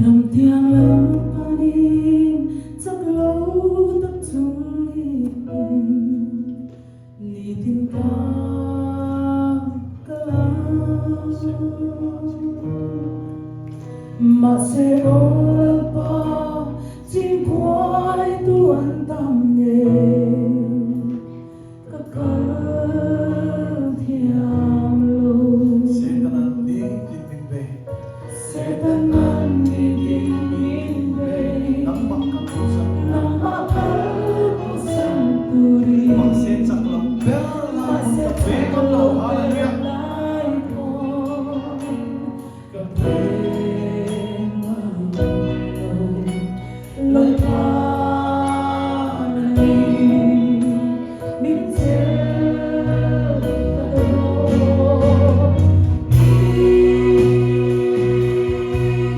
Ramtiang lam panin chak lo tak chungin nitin ka kal a. Mahse aw Lalpa chingkhuaitu an tam nen. Ka kal thiam lo. Setanan ni tin min bei. Setanan ni tin min bei. Nangmah ka kalsan tur. Nangmah kal bosan turin. Mahse chak lo ber lai pawn ka pe ngam lo. Hallelujah. Lai pawn ka pe ngam lo. Lalpa nani min chelh ta dawn i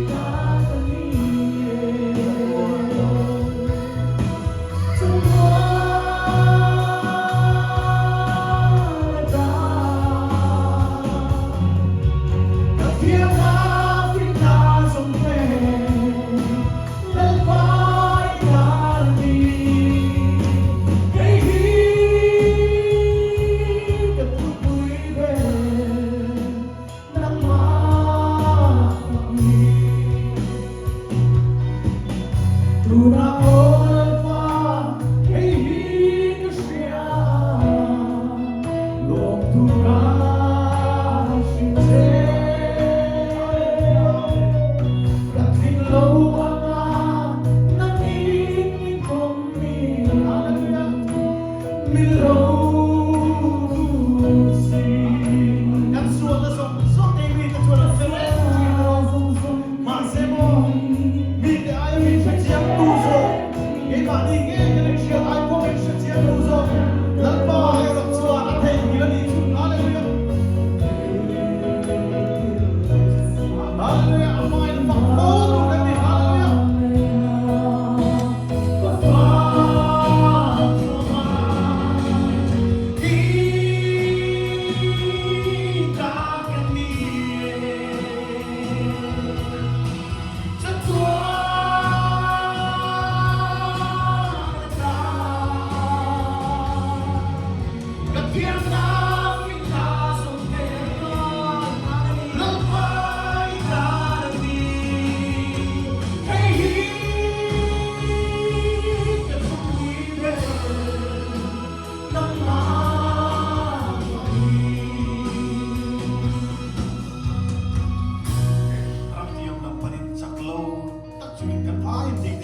ta ka ni e Chatuan ata. Ka thiamna fitna zawng te Lalpa i tan ni. Kei hi ka thupui ber nangmah fak ni. Tunah aw Lalpa kei hi ka hria lawmtu ka hrilh che. Ka tling lo anga nangin min pawm mi. Hallelujah. Min lo duh si. Kan sualna zawng zawng ei mite chuan an hre reng thin a. Mahse maw, mite aia min hre chiang tu zawk, keimahni nge kan inhriat ai pawh min hre chiang tu zawk, Lalpa erawh chuan a theihnghilh a nih chu. Hallelujah! Hallelujah! A hmain fak fo tur kan ni. Hallelujah! Ram tiam lam panin chak lo tak chungin kan vai in ding.